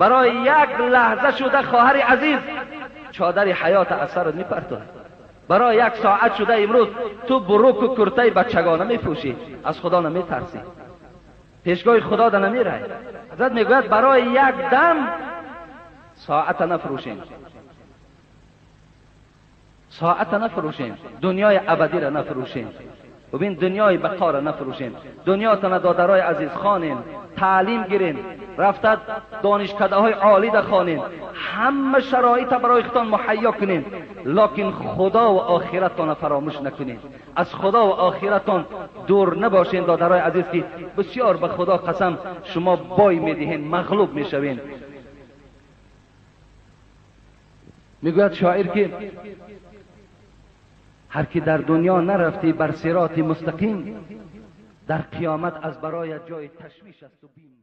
برای یک لحظه شده خواهر عزیز چادر حیات از سرت میپرتوی. برای یک ساعت شده امروز تو بروک و کرته بچگانه میپوشی، از خدا نمیترسی، پیشگاه خدا ده نمیری. حضرت میگوید برای یک دم ساعت نفروشین، ساعت نفروشین، دنیای ابدی را نفروشین، ببین دنیای بقا را نفروشین. دنیا تان دادرای عزیز خوانین، تعلیم گیرین، رفته دانشکده های عالی ده خوانین، همه شرایط برای خودتان مهیا کنین، لکن خدا و آخرتان فراموش نکنین، از خدا و آخرتان دور نباشین دادرای عزیز که بسیار به خدا قسم شما بای میدهین، مغلوب میشوین. میگوید شاعر که هر کی در دنیا نرفتی بر صراط مستقیم، در قیامت از برای جای تشویش است و بیم.